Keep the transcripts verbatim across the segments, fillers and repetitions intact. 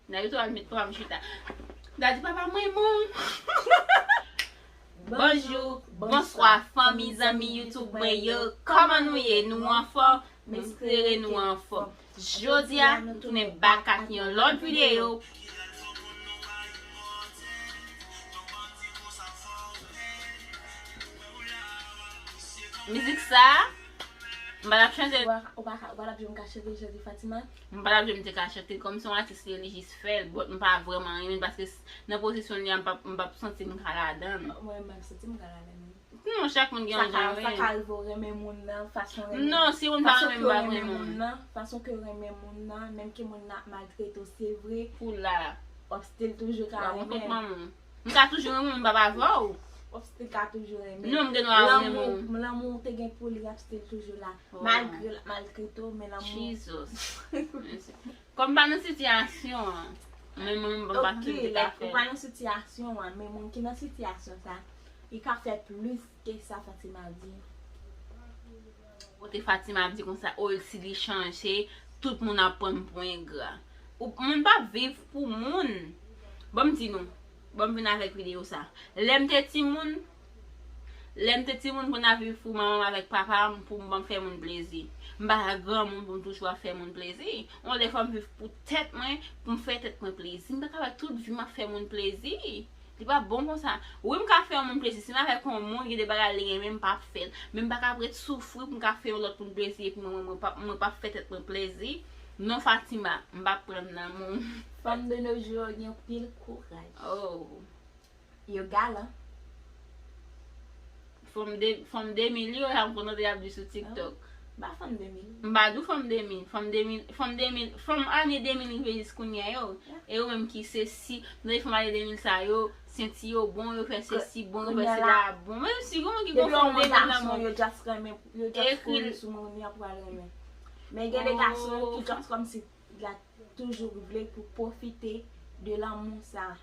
Nan YouTube, al met papa m chita. Daddy, papa m renmen w. Bonjou, bonswa, fanmi, zanmi YouTube mwen yo. Kòman nou ye? Nou anfòm? M espere nou anfòm. Jodi a, nou tounen back ak yon lòt videyo. Mizik sa, m pa t ap chante. Ou pa, ou pa, ou pa t ap jwenn m ka chante, chante Fatima? M pa t ap jwenn m te ka chante. Kòm se yon atis li, li jis fè l, but m pa vrèman renmen l paske s- nan pozisyon li a, m p ap, m p ap santi m ka ladan l. Mwen, m p ap santi m ka ladan l. Non, chak moun gen yon jan yo ye. Sa ka rive w renmen moun nan, fason renmen. Non, si moun pa renmen m, m pa renmen moun nan, fason ke w renmen moun nan, menm ke moun nan ap maltrete w, se vre. Pou la. W ap still toujou ka renmen. M ka toujou renmen w, m p ap avè w. W ap still ka toujou renmen. Non, m gen dwa renmen w. Lanmou, lanmou w te gen pou li ap still toujou la. Malgre l ap maltrete w, men lanmou. Jesus. Kòm pa nan sitiyasyon an, men mwen, m pa santi m te ka fè. Ou pa nan sitiyasyon an, men moun ki nan sitiyasyon sa, li ka fè plis ke sa Fatima di. Kote Fatima ap di konsa, o, si li chanje, tout moun ap pran m pou engra. Ou, moun p ap viv pou moun. Ban m di nou, ban m vin avèk videyo sa. Lè m te timoun, lè m te timoun pou n ap viv pou manman m avèk papa m, pou m ban m fè moun plezi. M pa granmoun pou m toujou ap fè moun plezi. Yon lè fò m viv pou tèt mwen, pou m fè tèt mwen plezi. M pa ka fè tout vi m ap fè moun plezi. Li pa bon konsa. Wi, m ka fè yon moun plezi. Si m avèk yon moun, gen de bagay li renmen, m p ap fè l. Men m pa ka ap ret soufri pou m ka fè yon lòt moun plezi, epi mwen, mwen, mwen p ap, mwen p ap fè tèt mwen plezi. Non, Fatima, m p ap pran nan men w. Fanm de nos jours gen anpil kouraj. Oh. Yo galan. Fanm de, fanm de mil yo, sa m konnen y ap di sou TikTok. M pa fanm de mil. M pa di w fanm de mil. Fanm de mil, fanm de mil, fanm ane de mil rive jis kounye a yo. E yo menm ki se si, nan fanm ane de mil sa yo, senti yo bon, yo fè sesi bon, yo fè sela bon. Men si gen moun ki gon fanm de mil nan men w, yo just renmen, yo just kouri sou moun, y ap pral renmen. Men gen de gason ki just kòmsi, y ap toujou vle pou pwofite de lanmou sa.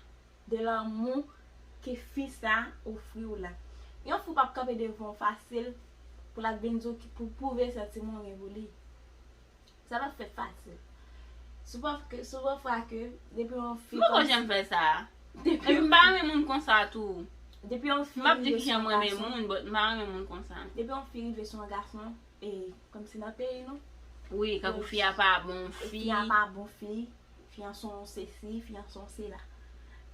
De lanmou ke fi sa ofri w la. Yon fi p ap kanpe devan w fasil pou l ap vin di w ki, pou pwouve santiman w gen pou li. Sa p ap fèt fasil. Souvan ke, souvan fwa ke depi yon fi... Mwen poko janm fè sa. Epi m pa renmen moun konsa tou. Depi yon fi... M ap di ki jan m renmen moun, but m pa renmen moun konsa. Depi yon fi rive sou yon gason, e kòmsi nan peyi nou. Wi, kankou fi a pa bon fi. Fi a pa bon fi. Fi an se yon sesi, fi an se yon sela.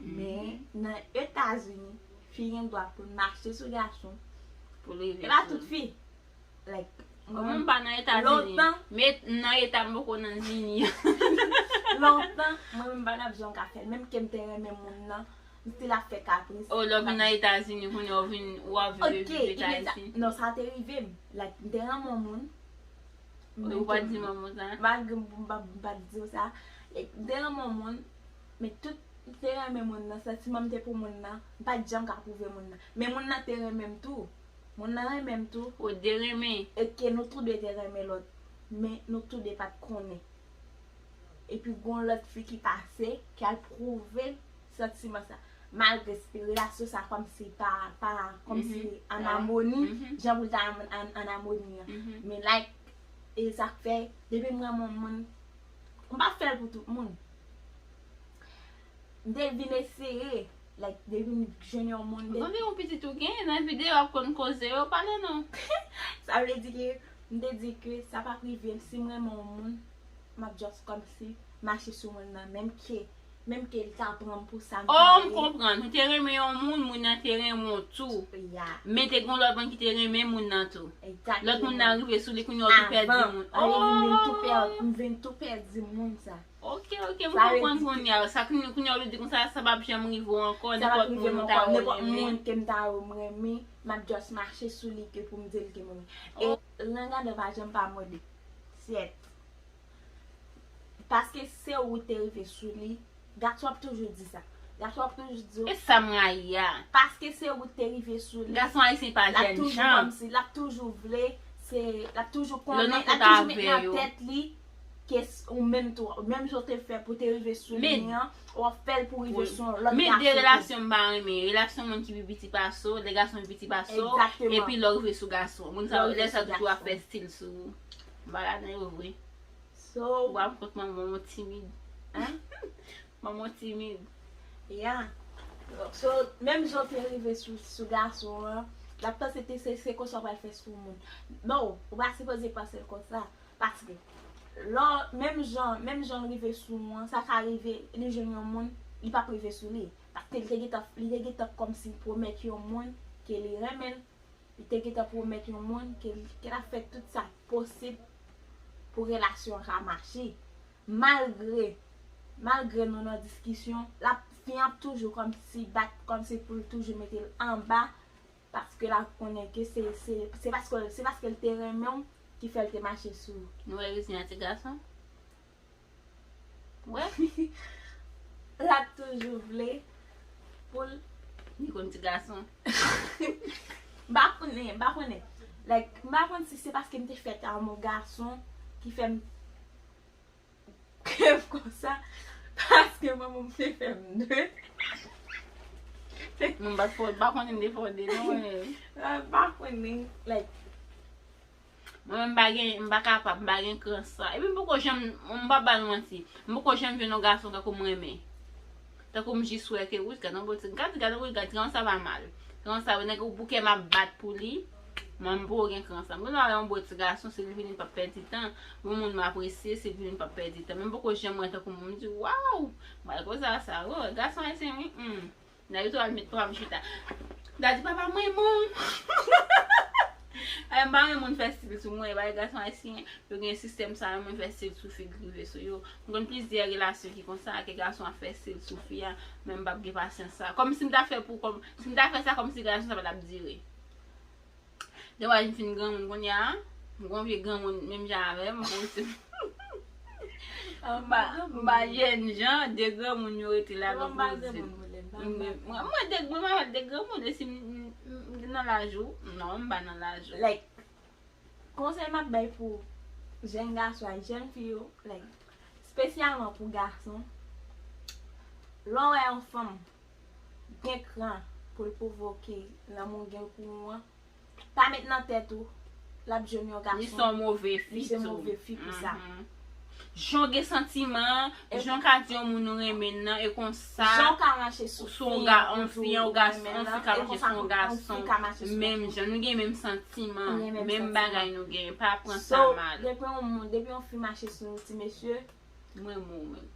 Men nan Etazini, fi gen dwa pou l mache sou gason. Pou l rive sou... E pa tout fi. Like, mwen menm m pa nan Etazini. Lontan. Men nan eta m poko nan zini. Lontan, mwen menm m pa t ap janm ka fè l. Menm ke m te renmen moun nan, m still ap fè kapris. Oh, lè w vin nan Etazini, kounye a w vin, w ap viv Etazini. Non, sa te rive m. Like, m te renmen yon moun. Ou pa t di manman w sa? Malgre m pa, m pa t di w sa. Like, m te renmen yon moun, men tout m te renmen moun nan, santiman m te pou moun nan, m pa t janm ka pwouve moun nan. Men moun nan te renmen m tou. Moun nan renmen m tou. Ou te renmen? E ke nou tou de te renmen lòt. Men nou tou de pa t konnen. Epi gon lòt fi ki pase, ki al pwouve santiman sa. Malgre relasyon sa kòmsi pa, pa, kòmsi an amoni, jan pou l ta an, an, an amoni an. Men like, e sa k fè, depi m renmen yon moun, m pa fè l pou tout moun. M te vin eseye, like, m te vin jwenn yon moun. Bon, se yon pitit ou gen, nan videyo ap konn koze yo, pale non. Sa vle di ke, m te di ke sa p ap rive m, si m renmen yon moun, m ap just kòmsi mache sou moun nan, menm ke, menm ke l ta pran m pou sa m pa ye. Oh, m konprann. Ou te renmen yon moun, moun nan te renmen w tou. Men te gen lòt moun ki te renmen moun nan tou. Lòt moun nan rive sou li, kounye a w tou pèdi moun. Avan, m vin tou pèdi, m vin tou pèdi moun sa. Ok, ok, m konprann kounye a. Sa kounye, kounye a w di konsa, sa p ap janm rive w ankò, nenpòt moun ou ta renmen. Nenpòt moun ke m ta renmen, m ap just mache sou li ke pou m di l ke m renmen. E langadan pa janm pa mòde. Syèt. Paske se ou te rive sou li, gason ap toujou di sa. Gason ap toujou di w. E sa m rayi a. Paske se ou te rive sou li. Gason ayisyen pa jèn jan. L ap toujou kòmsi, l ap toujou vle, se, l ap toujou konnen, l ap toujou met nan tèt li ke s- ou menm tou, menm jan w te fè pou te rive sou li an, w ap fè l pou rive sou yon lòt gason tou. Men de relasyon m pa renmen, relasyon moun ki pi piti pase w, de gason pi piti pase w, epi lè w rive sou gason. Moun sa yo, lè sa tou tou ap fè stil sou ou. M pa ladan yo vre. So, w ap kont manman w timid. Hein? Manman w timid. Yeah. So, menm jan w te rive sou, sou gason an, l ap panse te se, se konsa w pral fè sou moun. Non, ou pa sipoze panse l konsa. Paske, lò, menm jan, menm jan l rive sou ou an, sa ka rive, li jwenn yon moun, li p ap rive sou li. Paske li te gentan, li te gentan kòmsi pwomèt yon moun ke li renmen l. Li te gentan pwomèt yon moun ke, ke l ap fè tout sa posib pou relasyon an ka mache. Malgre, malgre nou nan diskisyon, l ap, fi an ap toujou kòmsi bat, kòmsi pou l toujou mete l anba, paske l ap konnen ke se, se, se paske, se paske l te renmen w ki fè l te mache sou ou. Nou wè rezon a ti gason? Wè. L ap toujou vle pou l Li konn ti gason. M pa konnen, m pa konnen. Like, m pa konn si se paske m te fèt a yon gason ki fè m ke m konsa, paske manman m te fè m de. Mwen pa fò, pa konnen m te fò de non. M pa konnen, like, Mwen menm m pa gen, m pa kapab, m pa gen kran sa. Epi m poko janm, m pa ba nou manti. M poko janm jwenn yon gason tankou m renmen. Tankou m jis wè ke, wi, gad yon bòt, gad, gad, wi, gad, kran sa pa mal. Kran sa, nèg ou bouke m ap bat pou li. Mwen m poko gen kran sa. M gen yon bòt gason, se li vini m p ap pèdi tan. Yon moun m apresye, se li vini m p ap pèdi tan. Men m poko janm wè tankou m di, waw, m al koze a sa. Oh, gason ayisyen, wi, hmm. Dayou tou al met papa m chita. Dadi papa mwen bon. Ay, m pa renmen moun fè stil sou mwen, bagay gason ayisyen, yo gen sistèm sa, renmen fè stil sou fi k rive sou yo. M konn plizyè relasyon ki konsa, ke gason ap fè stil sou fi a, men m p ap gen pasyans sa. Kòm si m ta fè pou, kòm, si m ta fè sa, kòm si relasyon sa pa t ap dire. Depi m fin granmoun kounye a, m gon vye granmoun menm jan avè m, m pa osi. M pa, m pa jèn jan, de granmoun yo rete la. Mwen, mwen, mwen, de, mwen pa de granmoun, e si m, m, m nan laj ou? Non, m pa nan laj ou. Like, konsèy m ap bay pou jèn gason ak jèn fi yo, like, espesyalman pou gason, lè w wè yon fanm gen kran pou l pwovoke lanmou w gen pou ou an, pa met nan tèt ou l ap jwenn yon gason. Li se yon move fi tou. Li se move fi pou sa. Jan w gen santiman, jan w ka di yon moun ou renmen nan, e konsa. Jan w ka mache sou fi an, yon fi, yon gason, yon fi ka mache sou yon gason. Menm jan, nou gen menm santiman, menm bagay nou gen, pa pran sa mal. Depi yon moun, depi yon fi mache sou yon ti mesye, Mwen mou menm.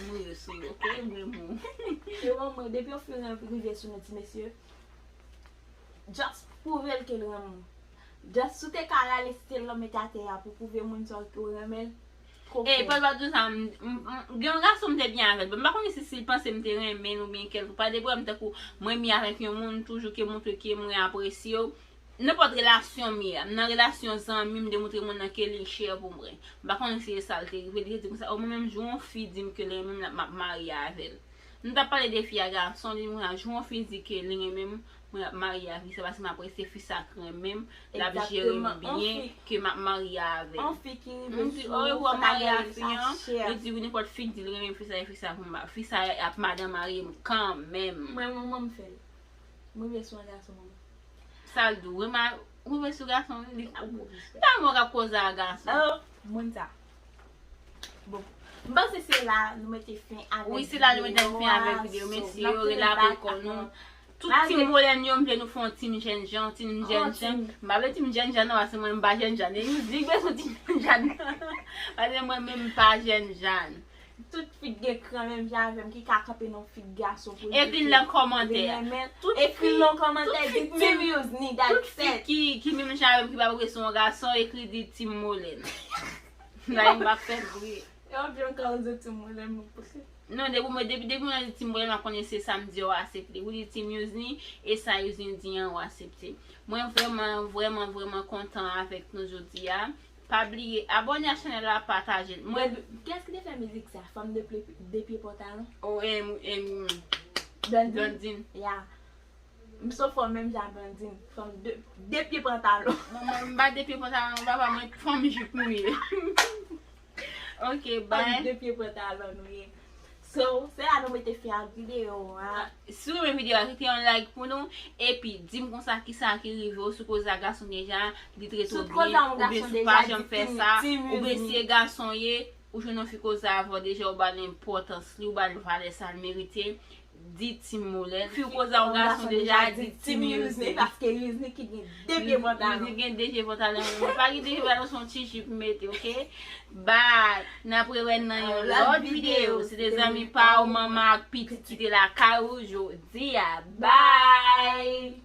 Mwen yo sou yo, ok? Mwen mou. Yo mwen mou. Depi yon fi rive sou nou ti mesye, just pwouve l ke l renmen w. Just si w te ka rale stil lan mete atè a pou pwouve moun sa w ke w renmen l. E pa dwa di sa, gen yon gason m te byen avè l. Bon, m pa konnen si, si l panse m te renmen l oubyen kèlke pa de pwoblèm tankou mwen byen avèk yon moun toujou ke montre ke mwen apresye w. Nenpòt relasyon m ye a, m nan relasyon zanmi, m demontre moun nan ke li chè pou mwen. M pa konnen si se sa l te rive, li te di konsa, o mwen menm jou yon fi di m ke l renmen m, m ap marye avè l. Nou t ap pale de fi a gason, li di konsa, jou yon fi di ke li renmen m, mwen ap marye avè l, se paske m apresye fi sa k renmen m, l ap jere m byen, ke m ap marye avè l. M di, o, ou ap marye a fi an, li di wi, nenpòt fi k di l renmen m, fi sa, e fi sa pou m ba, fi sa ap madan marye m kanmenm. Mwen, mwen, mwen m fè l. M rive sou yon gason, manman. Sa l di w, rema, rive sou gason, li, m pa renmen w k ap koze a gason. Oh, moun sa. Bon, m panse se la nou mete fen avèk videyo a. Wi, se la nou mete fen avèk videyo. Mèsi, yo relape kò nou. Tout team Molène yo, m vle nou fè yon team jènjan, team jènjan. M pa vle team jènjan non, paske mwen m pa jènjan. E nou di bezwen team jènjan. Paske mwen menm m pa jènjan. Tout fi k gen kran menm jan avè m ki ka kanpe nan yon fi k gason pou l di ke li renmen l. Ekri l nan kòmantè, di Team Yusni, that's it. Tout fi ki, ki menm jan avè m ki pa vle sou yon gason, ekri di Team Molène. Nan m pa fè bri. E w ap jwenn kòz de Team Molène mwen pouse. Non, depi mwen, depi, depi mwen di Team Molène, m ap konnen se sa m di a w aksepte. Ou di Team Yusni, e sa Yusni di an, w aksepte. Mwen vrèman, vrèman, vrèman kontan avèk nou jodi a. Pa bliye abòne ak chanèl la, pataje l. Mwen. Kiyès ki te fè mizik sa? Fanm de pye, de pye pantalon? O, em, em, Blondine. Blondine. Ya. M so fò menm jan Blondine. Fanm de, de pye pantalon. Mwen, mwen, m pa de pye pantalon, papa mwen, fanm jip m ye. Ok, bye. Fanm de pye pantalon nou ye. So, se la nou mete fen ak videyo a. Si w renmen videyo a, kite yon like pou nou. Epi, di m konsa kisa ki rive w, si w koze ak gason deja, li trete w byen, oubyen si w pa janm fè sa, oubyen si e gason ye, Ou jwenn yon fi koze avè w deja, ou ba l enpòtans li, ou ba l valè sa l merite. Di Team Moulin. Fi w koze a yon gason deja, di Team Yuzne. Paske Yuzne ki gen de pye pantalon. Yuzne gen de pye pantalon. Mwen pa gen de pye pantalon, se yon ti jip mete, oke? Bye. N ap rewè nan yon lòt videyo. Se te zanmi pa w, manman ak pitit ki te lakay ou jodi a. Bye.